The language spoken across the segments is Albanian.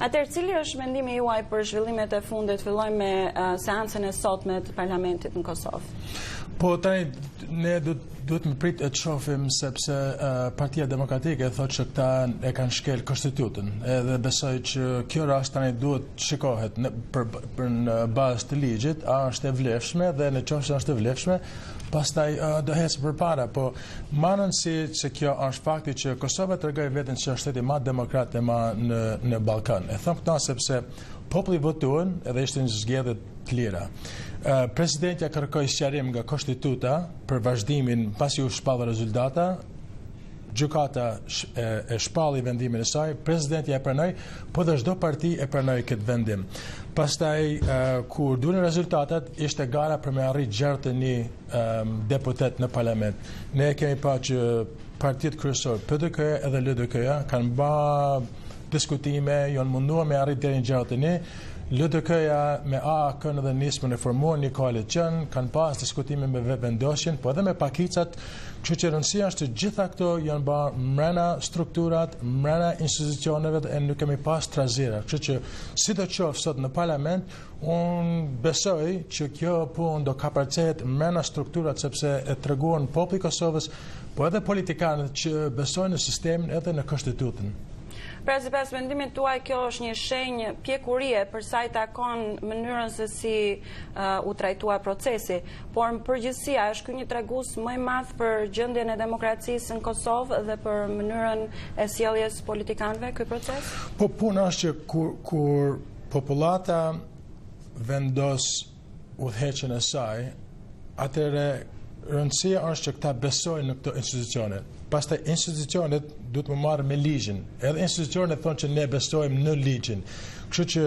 Atëherë, cili është mendimi juaj për zhvillimet e fundit? Fillojmë me seancën e sotme të parlamentit në Kosovë. Po tani ne duhet me prit e të shohim sepse Partia Demokratike thotë që këta e kanë shkel kushtetutën. Edhe besoj që kjo rast tani duhet të shikohet në për, për në bazë të ligjit, a është e vlefshme dhe në qoftë se është e vlefshme, pastaj do ecë përpara, po ma rëndësi se kjo është fakti që Kosova tregoi veten që është shteti ma demokrat e ma në në Ballkan. E them këtë sepse populli votuan edhe ishte në zgjedhje të lira. Presidentja kërkoi sqarim nga Kushtetuta për vazhdimin pasi u shpall rezultata, gjykata e shpalli vendimin e saj, presidentja e pranoi, po dhe çdo parti e pranoi këtë vendim. Pastaj, kur dulën rezultatet, ishte gara për me arrit 61 deputet në parlament. Ne kemi pa që partitë kryesore, PDK edhe LDK-ja, kanë ba diskutime, janë munduar me arrit deri në 61, LDK-ja me AAK-në dhe Nismën e formuan një koalicion, kanë pas diskutime me Vetëvendosjen, po edhe me pakicat, kështu që rëndësia është që gjitha këto janë ba mrena strukturat, mrena institucioneve dhe nuk kemi pas trazira. Kështu që sido qoftë sot në parlament, unë besoj që kjo punë do kapërcehet mrena strukturat sepse e treguan populli i Kosovës, po edhe politikanët që besojnë në sistemin edhe në kushtetutën. Pra sipas mendimit tuaj kjo është një shenjë pjekurie për sa i takon mënyrën se si u trajtua procesi, por në përgjithësi a është ky një tregues më i madh për gjendjen e demokracisë në Kosovë dhe për mënyrën e sjelljes politikanëve ky proces? Po puna është që kur kur popullata vendos udhëheqjen e saj, atëherë rëndësia është që këta besojnë në këto institucione. Pastaj institucionet duhet me u marrë me ligjin. Edhe institucionet thonë që ne besojmë në ligjin. Kështu që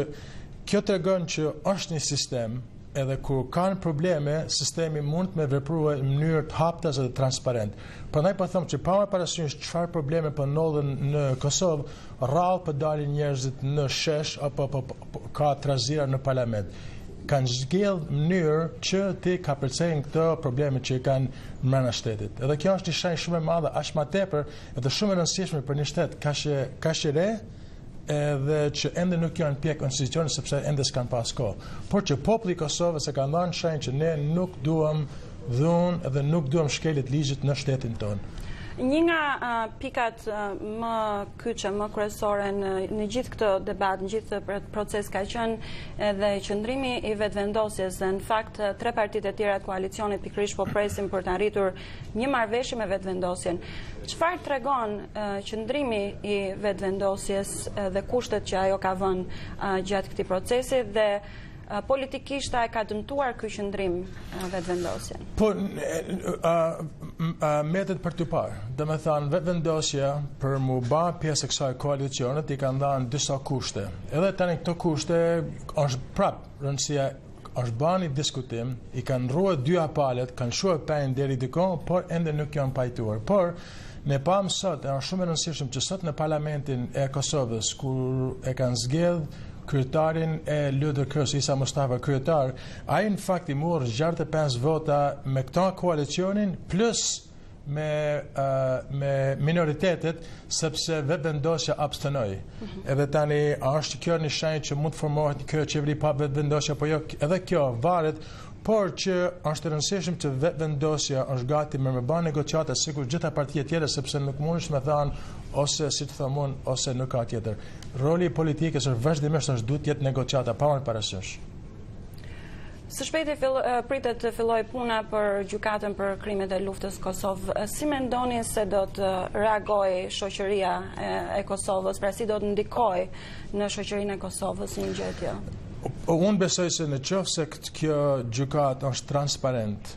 kjo tregon që është një sistem edhe kur kanë probleme, sistemi mund të me veprue në mënyrë të haptas dhe transparent. Prandaj po them që pa marrë parasysh çfarë probleme po ndodhin në Kosovë, rrallë po dalin njerëzit në shesh apo po, po, po ka trazira në parlament. Kanë zgjedh mënyrë që t'i kapërcejnë këto probleme që i kanë mrena shtetit. Edhe kjo është një shenjë shumë e madhe, aq më tepër, edhe shumë e rëndësishme për një shtet kaq kaq i re, edhe që ende nuk janë pjek institucionet sepse ende s'kanë pas kohë. Por që populli i Kosovës e ka dhënë shenjë që ne nuk duam dhunë dhe nuk duam shkelje të ligjit në shtetin tonë. Një nga pikat më kyçe, më kryesore në, në gjithë këtë debat, në gjithë këtë proces ka qenë edhe qëndrimi i vetëvendosjes dhe në fakt tre partitë e tjera të koalicionit pikërisht po presin për të arritur një marrëveshje me vetëvendosjen. Çfarë tregon qëndrimi i vetëvendosjes dhe kushtet që ajo ka vënë gjatë këtij procesi dhe Politikisht a e ka dëmtuar ky qëndrim Vetëvendosjen? Po, mbetet për t'u parë. Domethënë, Vetëvendosja për m'u ba pjesë e kësaj koalicionit i kanë dhanë disa kushte. Edhe tani këto kushte është prap rëndësia është ba një diskutim, i kanë ndrrue dyja palët, kanë lëshue pe deri diku, por ende nuk janë pajtuar. Por, ne pamë sot, e është shumë e rëndësishëm që sot në parlamentin e Kosovës, kur e kanë zgjedh kryetarin e LDK-së, Isa Mustafa kryetar, ai në fakt i mori 65 vota me këta koalicionin, plus me, uh, me minoritetet, sepse Vetëvendosja abstenoi. Mm -hmm. Edhe tani, a është kjo një shenjë që mund të formohet kjo qeveri pa Vetëvendosja, po jo, edhe kjo varet, por që është e rëndësishëm që Vetëvendosja është gati me me ba negociata sikur gjitha partitë tjera, sepse nuk mundesh me thanë ose si të them unë, ose nuk ka tjetër. Roli i politikës është vazhdimisht është duhet të jetë negociata pa marrë parasysh. Së shpejti fill, pritet të fillojë puna për gjykatën për krimet e luftës Kosovë. Si mendoni se do të reagojë shoqëria e, e Kosovës, pra si do të ndikojë në shoqërinë e Kosovës një gjë e tillë? Unë besoj se në qoftë se kjo gjykatë është transparent,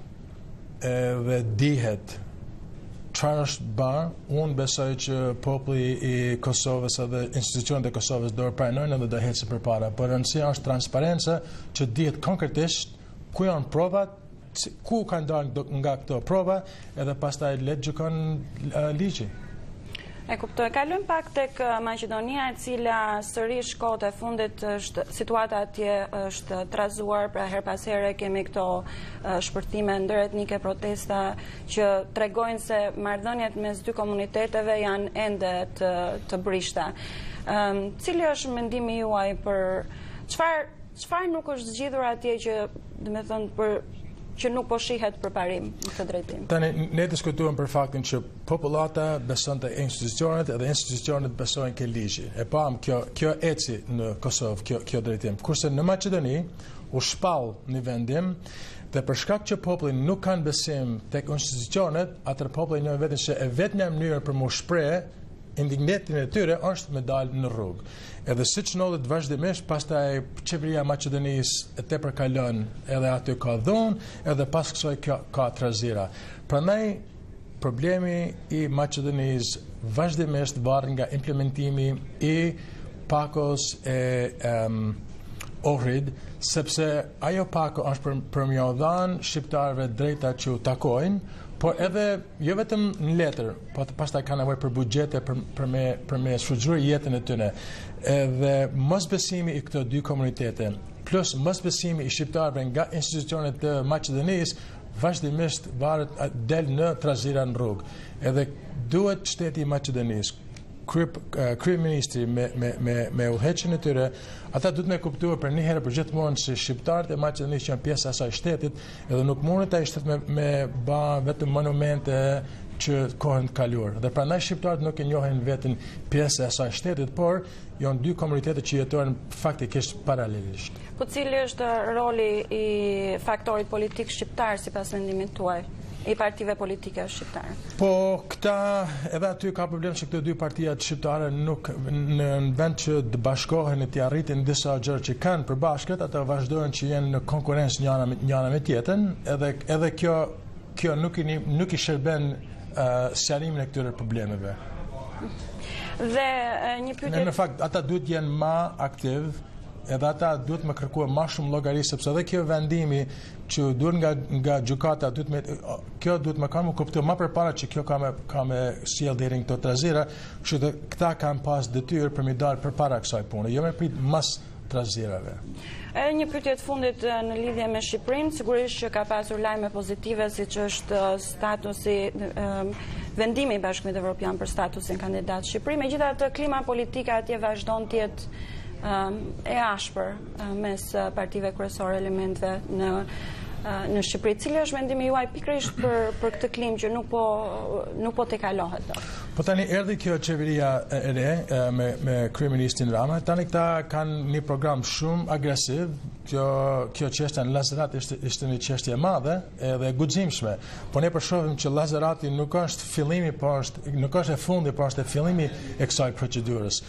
edhe dihet çfarë është ba, unë besoj që populli i Kosovës edhe institucionet e Kosovës do e pranojnë edhe do ecin përpara. Por rëndësia është transparenca që dihet konkretisht ku janë provat, ku kanë dalë nga këto prova, edhe pastaj le të gjykon ligji. E kuptoj. Kalojmë pak tek Maqedonia, e cila sërish kohët e fundit është situata atje është trazuar, pra herë pas here kemi këto shpërthime ndëretnike, protesta që tregojnë se marrëdhëniet mes dy komuniteteve janë ende të, të brishta. Cili është mendimi juaj për çfarë çfarë nuk është zgjidhur atje që, domethënë, për që nuk po shihet përparim në këtë drejtim? Tani ne diskutuam për faktin që popullata beson te institucionet edhe institucionet besojnë ke ligji. E pamë kjo kjo eci në Kosovë, kjo kjo drejtim. Kurse në Maqedoni u shpall një vendim dhe për shkak që populli nuk kanë besim tek institucionet, atëherë populli njeh veten se e vetmja mënyrë për m'u shpreh indignitetin e tyre është me dalë në rrugë. Edhe siç ndodhet vazhdimisht, pastaj qeveria e Maqedonisë e tepërkalon edhe aty ka dhunë, edhe pas kësaj ka, ka trazira. Prandaj problemi i Maqedonisë vazhdimisht varet nga implementimi i pakos e um, Ohrid, sepse ajo pako është për, për me jau dhanë shqiptarëve drejta që u takojnë, por edhe jo vetëm në letër, po pastaj ka nevojë për buxhete për për me për me shfrytëzuar jetën e tyre. Edhe mosbesimi i këto dy komunitete, plus mosbesimi i shqiptarëve nga institucionet e Maqedonisë, vazhdimisht varet del në trazira në rrugë. Edhe duhet shteti i Maqedonisë, kryeministri me me me me udhëheqjen e tyre, ata duhet me kuptuar për një herë për gjithmonë se shqiptarët e Maqedonisë janë pjesë e asaj shtetit Edhe nuk mundet ai shtet me, me ba vetëm monumente që kohën të kaluar. Dhe prandaj shqiptarët nuk e njohin veten pjesë e asaj shtetit, por janë dy komunitete që jetojnë faktikisht paralelisht. Po cili është roli i faktorit politik shqiptar sipas mendimit tuaj? i partive politike shqiptare. Po, këta, edhe aty ka problem që këto dy partijat shqiptare nuk në vend që të bashkohen e të arritin disa gjëra që kanë përbashkët, ata vazhdojnë që jenë në konkurrencë njëra me njëra me tjetrën, edhe edhe kjo kjo nuk i nuk i shërben uh, sqarimin e këtyre problemeve. Dhe një pyetje Në fakt ata duhet të jenë më aktiv, edhe ata duhet me kërkuar më shumë llogari sepse edhe kjo vendimi që duhet nga nga gjykata duhet me kjo duhet me kanë me kuptu më përpara që kjo ka me ka me sjell deri në këto trazira, kështu që këta kanë pas detyrë për me dalë përpara kësaj pune, jo me prit mas trazirave. Edhe një pyetje të fundit në lidhje me Shqipërinë, sigurisht që ka pasur lajme pozitive siç është statusi vendimi i Bashkimit Evropian për statusin kandidat Shqipëri, megjithatë klima politike atje vazhdon të jetë e ashpër mes partive kryesore elementëve në në Shqipëri. Cili është mendimi juaj pikërisht për për këtë klimë që nuk po nuk po tejkalohet dot? Po tani erdhi kjo qeveria e re me me kryeministrin Rama. Tani këta kanë një program shumë agresiv. Kjo kjo çështja në Lazarat ishte ishte një çështje e madhe edhe e guximshme. Po ne po shohim që Lazarati nuk është fillimi, po është nuk është e fundi, po është e fillimi e kësaj procedurës.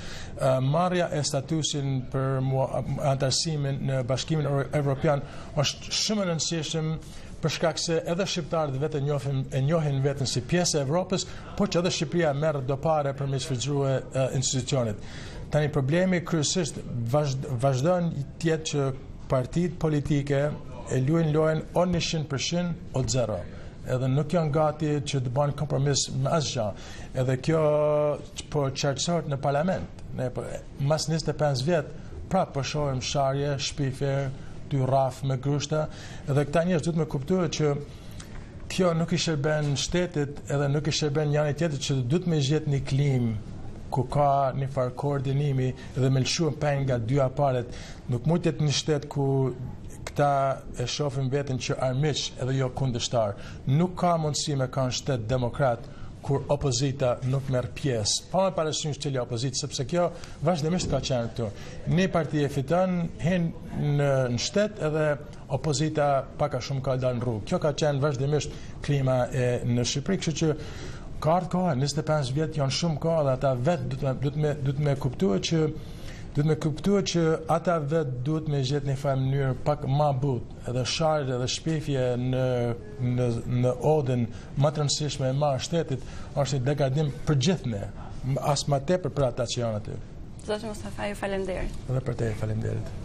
Marrja e statusin për anëtarësimin në Bashkimin Evropian është shumë e rëndësishëm për shkak se edhe shqiptarët vetë e njohin e njohin veten si pjesë e Evropës, por që edhe Shqipëria merr do pare për me shfrytëzuar institucionet. Tani problemi kryesisht vazhdon të jetë që partitë politike e luajnë lojën o 100% o 0 edhe nuk janë gati që të bëjnë kompromis me asgjë. Edhe kjo po qartësohet në parlament. Ne po mas 25 vjet prapë po shohim sharje, shpifje, tu rrah me grushta, edhe këta njerëz duhet me kuptuar që kjo nuk i shërben shtetit edhe nuk i shërben njëri tjetrit që duhet me gjetë një klimë ku ka një farë koordinimi dhe me lëshu peng nga dyja palët. Nuk mund të jetë një shtet ku këta e shohin veten që armiq edhe jo kundërshtar. Nuk ka mundësi me kanë shtet demokrat kur opozita nuk merr pjesë. Pa marrë parasysh cila opozitë, sepse kjo vazhdimisht ka qenë këtu. Një parti e fiton, hin në, në shtet edhe opozita pak a shumë ka dalë në rrugë. Kjo ka qenë vazhdimisht klima e në Shqipëri, kështu që ka ardhur koha, 25 vjet janë shumë kohë dhe ata vetë duhet me duhet me duhet me kuptuar që duhet me kuptuar që ata vetë duhet me gjetë një farë mënyrë pak ma butë edhe sharje edhe shpifje në në në odën më të rëndësishme e më shtetit është një degradim për gjithë ne, as më tepër për ata që janë aty. Zoti Mustafa, ju faleminderit. Edhe për te, faleminderit.